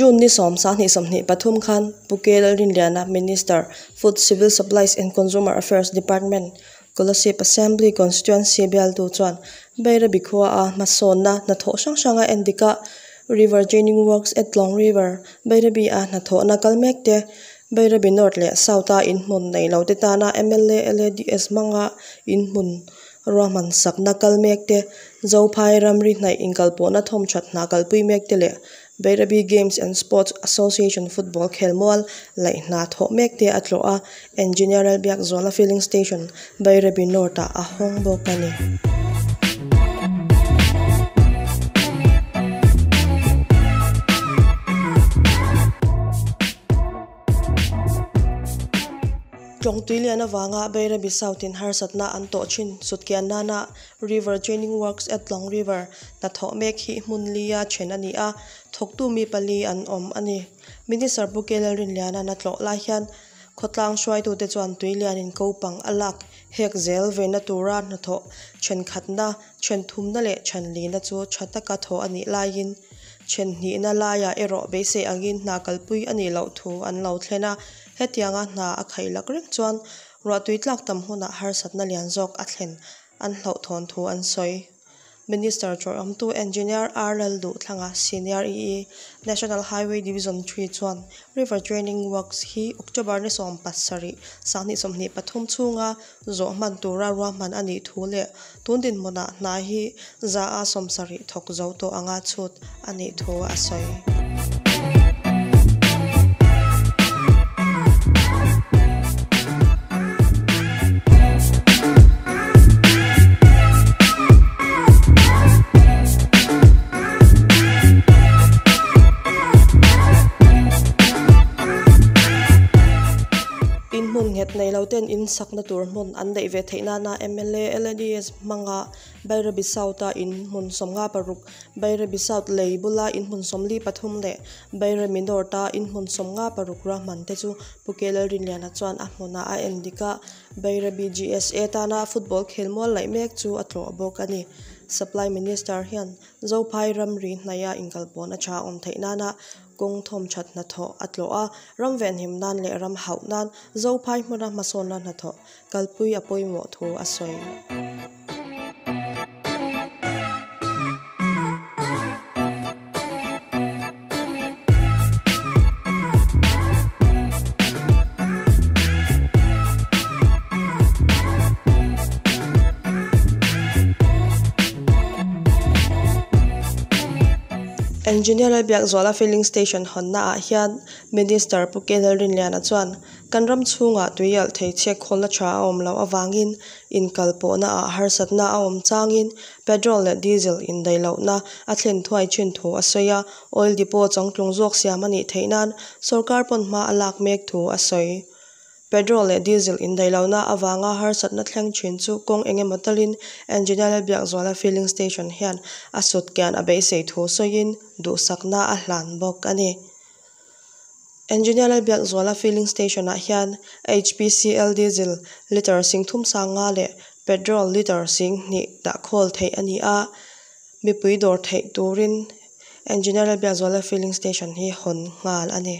June ni sawm sanghnih 23 khan Pu K Lalrinliana, Minister, Food, Civil Supplies and Consumer Affairs Department, Kolasib Assembly Constituency bialtu chuan Bairabi khua a hmasawnna hnathawh hrang hranga endik a, River Draining Works at Tlawng River, Bairabi a hnathawhna kal mek te, Bairabi North leh South a inhmun nei lo te tana mla LADS hmanga inhmun ruahman sakna kal mek te, Zophai ramri hnaih inkalpawhna thawmthat hna kalpui mek te leh Bairabi Games and Sports Association Football khelmual laih hna thawh mek te a tlawh a, Engineer Lalbiakzuala Filling Station, Bairabi North ah a hawng bawk a ni. Tlawng tui lian avanga Bairabi South in harsatna an tawh thin sutkian nana River Draining Works at Tlawng River hnathawh mek hi hmun lia then a ni a, thawktu mi pali an awm a ni. Minister Pu K Lalrinliana'n a tlawh lai hian khawtlang hruaitute chuan tui lianin kopang a lak hek zel vena tura hnathawh thenkhatna, thenthumna leh thanlina chu tha taka thawh a nih laiin thenhnihna laiah erawh beisei angin hna kalpui a nih loh thu an lo thlen a. Hetianga hna a khaih lak reng chuan ruahtui tlak tam hunah harsatna lian zawk a thlen an hlauhthawn thu an sawi. Minister Chawrhamtu Engineer R Lalduhthlanga Senior EE, National Highway Division 3 chuan River Draining Works hi October ni 17, 2023 chhunga zawh hman tura ruahman a nih thu leh tun dinhmunah hna hi za a 70 thawk zo tawh anga chhut a nih thu a sawi. In hmun nghet nei lo ten in sakna tur hmun an neih ve theih nana mla LADS hmanga Bairabi South a in hmun 56, Bairabi South lei bula in hmun 43 leh Bairabi North a in hmun 56 ruahman te chu Pu K Lalrinliana chuan a hmunah a endik a, Bairabi GSA tana football khelmual laih mek chu a tlawh bawk a ni. Supply Minister hian Zophai ramri hnaia inkalpawhna tha awm theih nana kawng thawmthat hnathawh a tlawh a, ram venhim nan leh ram hauh nan Zophai hmuna hmasawnna hnathawh kalpui a pawimawh thu a sawi. Engineer Lalbiakzuala Filling Station hawnna ah hian Minister Pu K Lalrinliana chuan kan ram chhungah tui alh thei chhiat khawlna tha a awm loh avangin inkalpawhna ah harsatna a awm changin petrol leh diesel indaih lohna a thlen thuai thin thu a sawi a, oil depot changtlung zawk siam a nih theih nan sorkar pawn hma a lak mek thu a sawi. Petrol leh diesel indaih lohna avanga harsatna thleng thin chu kawng engemaw talin Engineer Lalbiakzuala Filling Station hian a sutkian a beisei thu sawiin duhsakna a hlan bawk a ni. Engineer Lalbiakzuala Filling Station ah hian HPCL diesel litre 35 leh petrol litre 2000 dah khawl theih a ni a, mipui dawr theih turin Engineer Lalbiakzuala Filling Station hi hawn nghal a ni.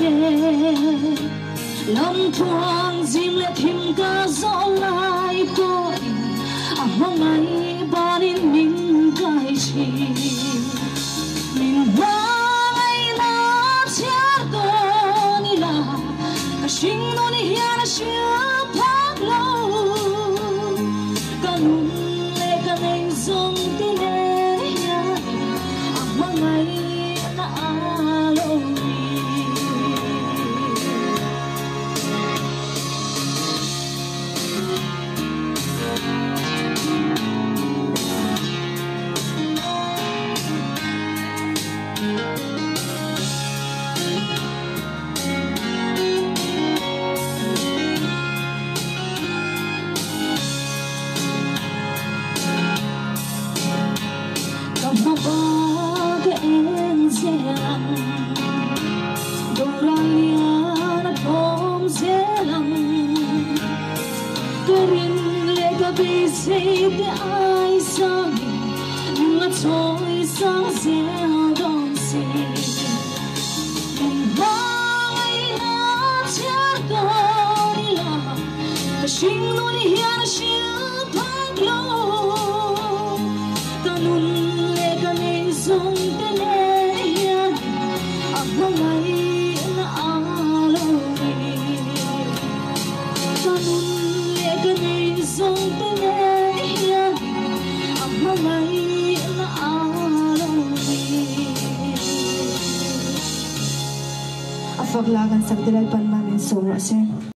pe. Lamtluang zim leh thim ka zawh lai pawhin a hmangaih banin min kai thin. Min hmangaihna chhiar dawn ila ka hring nun hian a hria phak lo. Ka nun leh ka nei zawng ti nen hian a hmangaihna a lo ni. Ka hma bak a eng zel ang, Dora lian a tlawm zel ang. Ka rin leh ka beisei te ai sangin min la chawi sang zel dawn si. Min hmangaihna chhiar dawn ila, ka hring nun hian a hrilh phak lo. Ka nun leh ka nei zawng te nen hian a hmangaihna a lo ni. Ka nun leh ka nei zawng te nen hian a hmangaihna a lo ni. A fak la kan sak te Lalpan mal min sawm rawh se.